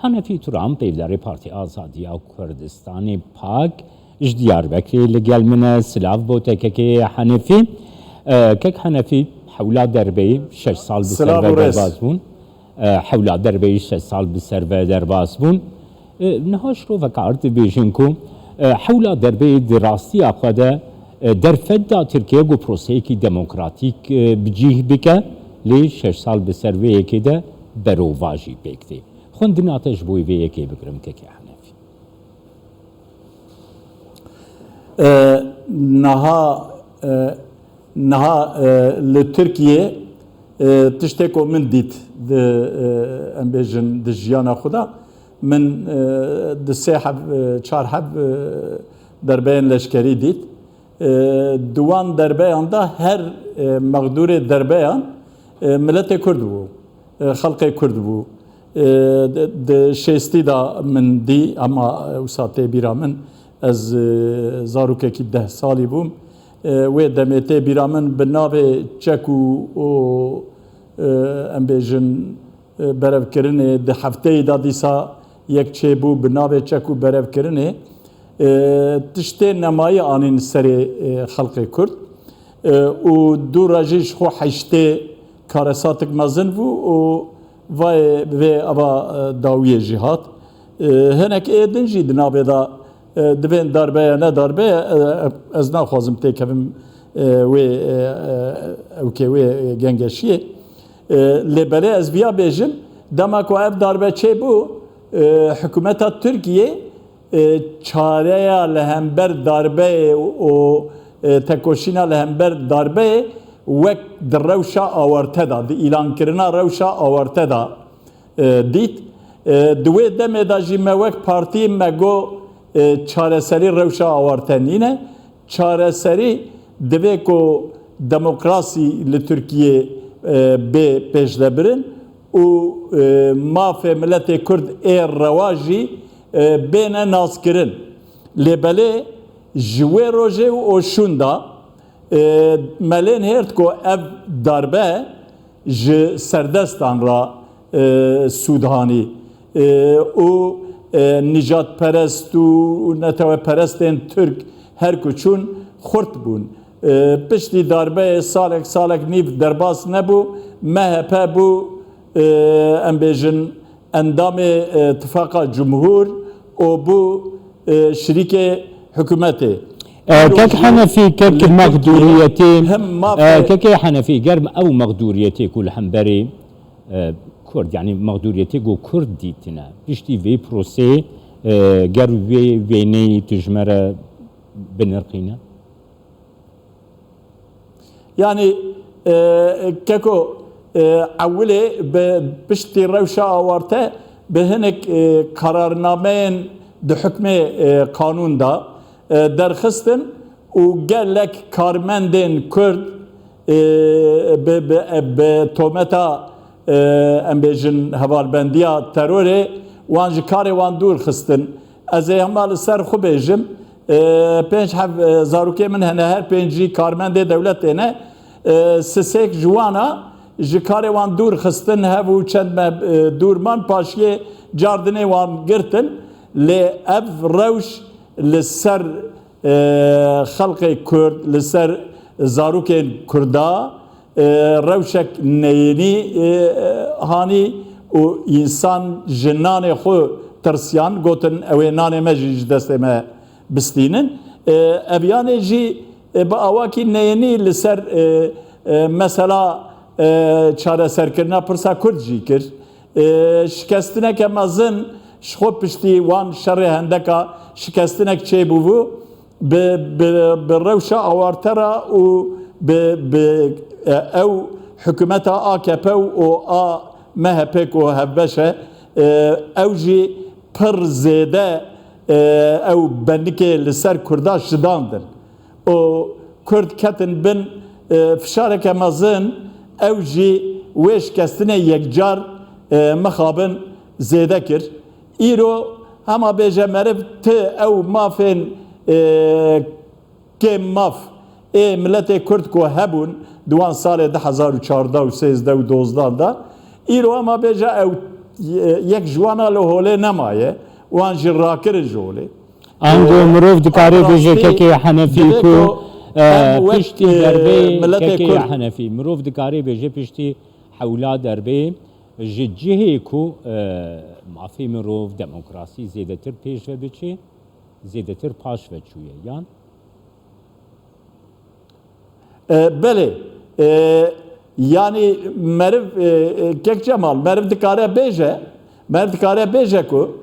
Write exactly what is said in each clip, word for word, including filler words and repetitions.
Hanefî Turan, peyvdarê Partî Azadiya Kurdistanê, pak, ji Diyarbekirê li gel min e. Silav bo te kekê Henefî. E, kek Henefî, hewla derbeyî şeş sal bi Silav serve û rêz. derbas bûn. E, hewla derbeyî şeş sal bi serve derbas bûn. E, niha şiroveka erd dibêjin ku, e, hewla derbeyî di rastiya xwe de, e, derfet da Tirkiye ku proseyekî demokratîk, e, bi cîh bike, lê şeş sal bi ser vê yekê de berovajî pêk tê. Xwendina te ji bo vê yekê bigirim, kekê Henefî. E, niha, e, niha, e, li Tirkiye, e, tiştê ku min dît, di, e, em bêjin, di jiyana xwe de, min, e, di sê heb, e, çar heb, e, derbeyên leşkerî dît. E, di wan derbeyan de her, e, mexdûrê derbeyan, e, miletê Kurd bû, e, xelqê Kurd bû. E, di, di şêstî de min dî, ema wisa tê bîra min, ez, e, zarokekî deh salî bûm. E, wê demê tê bîra min bi navê çek û, û, e, em bêjin, e, berevkirinê, di hefteyê de dîsa yek çêbû bi navê çek û berevkirinê. E, tiştê nemayî anîn serê, e, xelqê Kurd. E, û dû re jî ji xwe heştê karesatik mezin bû û vayê vê ava, e, dawiyê jî hat. E, hinek ê din jî di navê de, e, divên darbe ye, ne darbe ye, e, ez naxwazim têkevim, e, wê, e, e, ewkê wê gengeşiyê. E, lê belê ez viya bêjim, dema ku ev darbe çêbû, e, hikûmeta Tirkiyê, e, çareya li hember darbeyê û, e, tekoşîna li hember darbeyê wek di rewşa awarte de, di îlankirina rewşa awarte de, e, dît. E, di wê demê de jî me wek partî me got, e, çareserî rewşa awarte nîne. Çareserî divê ku demokrasî li Tirkiyê, e, bê pêşdebirin û, e, mafê miletê Kurd ê rewa jî, e, bêne naskirin. Lê belê ji wê rojê û oşûn de, e, me lê nihêrt ku ev darbe ji serdestan re, e, sûd hanî. E, û, e, nîjadperest û neteweperestên Tirk her ku çûn xurt bûn. E, piştî darbeyê salek, salek nîv derbas nebû, M H P bû, e, em bêjin, endamê, e, Tifaqa Cumhur û bû, e, şirîkê hikûmetê. E, Îro kek jî Henefî, kek li Tirkiyê mexdûriyetê, him mafê e, kekê Henefî, germ ew mexdûriyetê ku li hemberî, e, Kurd, yanî mexdûriyetê ku Kurd dîtine, piştî vê proseyê, e, ger wê wêneyî tu ji me re binirxîne? Yanî, e, keko, e, ewilê bi piştî rewşa awarte bi hinek, e, kararnameyên di hikmê, e, qanûn de, e, derxistin û gelek karmendên Kurd, e, bi, bi, bi tometa, e, em bêjin, hevalbendiya terorê wan ji karê wan dûr xistin. Ez ê hema li ser xwe bêjim, e, pênc heb, e, zarokê min hene, her pênc jî karmendê dewletê ne. E, sisêk ji wana ji karê wan dûr xistin hev û çend me, e, dûr man, paşiyê cardinê wan girtin. Lê ev rewş li ser, e, xelqê Kurd, li ser zarokên Kurda, e, rewşek neyênî, e, hanî û însan ji nanê xwe tirsiyan, gotin, ew ê nanê me jî ji destê me bistînin. E, ev yanê jî, e, bi awakî neyênî li ser, e, e, mesela, e, çareserkirina pirsa Kurd jî kir. E, şikestineke mezin ji xwe piştî wan şerê hendeka şikestinek çêbûbû. Bi, bi, bi rewşa awarte re û bi, bi, e, ew hikûmeta A K P û a M H P ku hevbeş e, e, ew jî pir zêde, e, ew benikê li ser Kurda şidandin. Û Kurd ketin bin, e, fişareke mezin, ew jî wê şikestinê yekcar, e, mixabin zêde kir. Îro hema bêje meriv ti ew mafên, e, kêm maf ê miletê Kurd ku hebûn di wan salê du hezar û çardeh û sêzdeh û dozdan de, îro hema bêje ew Yek ji wana li holê nemaye, wan jî rakirin ji holê. Ango mirov dikare bêje kekê Henefî ku piştî derbê kekê Henefî, mirov dikare bêje piştî hewla derbê ji cihê ku mafê mirov, demokrasî zêdetir pêş ve biçe, zêdetir paş ve çûye yan? E, belê. E, yanî meriv, e, e, kek Cemal, meriv dikare bêje, meriv dikare bêje ku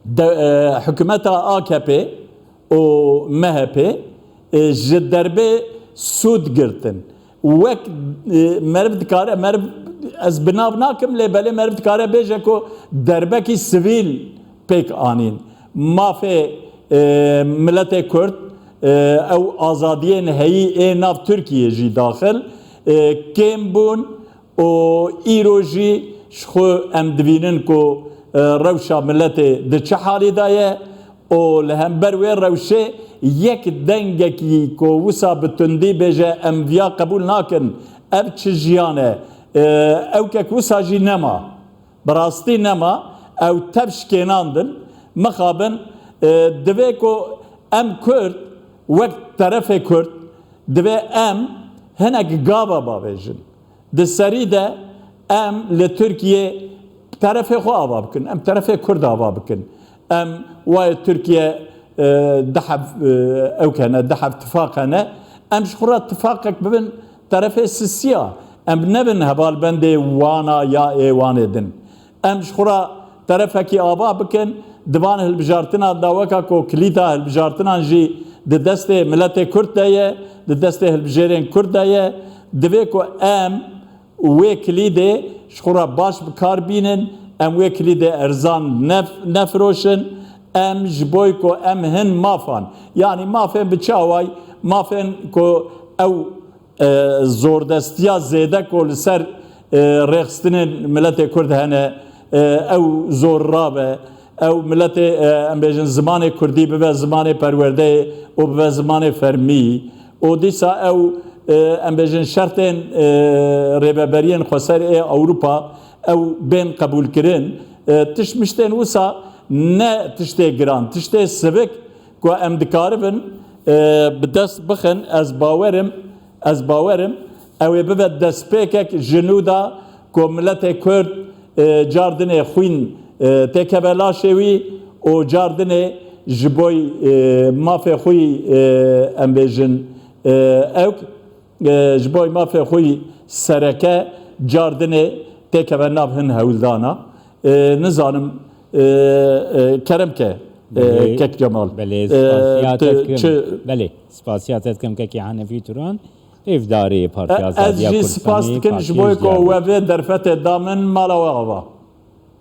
de, e, hikûmeta A K P û M H P, e, ji derbê sûd girtin. Wek, e, meriv dikare, meriv, ez bi nav nakim, lê belê meriv dikare bêje ku derbekî sivîl pêk anîn. Mafê, e, miletê Kurd, e, ew azadiyên heyî ê nav Tirkiyê jî daxil, e, kêm bûn û îro jî ji xwe em dibînin ku, e, rewşa miletê di çi halî de ye û li hember wê rewşê yek dengekî ku wisa bi tundî bêje em viya qebûl nakin, ev çi jiyan e, e, ew kek wisa jî nema. Bi rastî nema, ew tev şikênandin. Mixabin, e, divê ku em Kurd, wek terefê Kurd, divê em hinek gava bavêjin. Di serî de em li Tirkiyê terefê xwe ava bikin, em terefê Kurd ava bikin. Em wayê Tirkiye, e, du heb, e, ewk hene, du heb tifaq hene. Em ji xwe re tifaqek bibin terefê sisiya. Em nebin hevalbendê wana ya ê wanê din. Em ji xwe re terefekî ava bikin, di van hilbijartinan de weka ku kilîta hilbijartinan jî di destê miletê Kurd de ye, di destê hilbijêrên Kurd de ye. Divê ku em wê kilîdê ji xwe re baş bi kar bînin, em wê kilîdê erzan nef-, nefiroşin, em ji boy ku em hin mafan. Yanî mafên bi çi away, mafên ku ew, e, zordestiya zêde ku li ser, e, rêxistinên miletê Kurd hene, e, ew zor rabe, ew miletê, e, em bêjin zimanê Kurdî bibe zimanê perwerdeyê û bibe zimanê fermî. Û dîsa ew, e, em bêjin şertên, e, rêveberiyên xweser ê Ewropa ew bên qebûlkirin. E, tişt miştên wisa ne tiştê giran, tiştê sivik ku em dikaribin, e, bi dest bixin, ez bawerim, ez bawerim, ew ê bibe destpêkek ji nû de ku miletê Kurd, e, car dinê xwîn, e, têkeve laşê wî û car dinê ji boy, e, mafê xwî, e, em bêjin, e, ewk, e, ji boy mafê xwî sereke car dinê têkeve nav hin hewldana. E, nizanim, e, e, kerem ke, e, kek Cemal. Belê, e, spasiya te dikim. Belê, spasiya te dikim kekê Henefî Turan. Hêvdarê Partiya Azadiya Kurdistanê. Ez jî spas dikim ji boy ku we vê derfetê da min, mala we ava.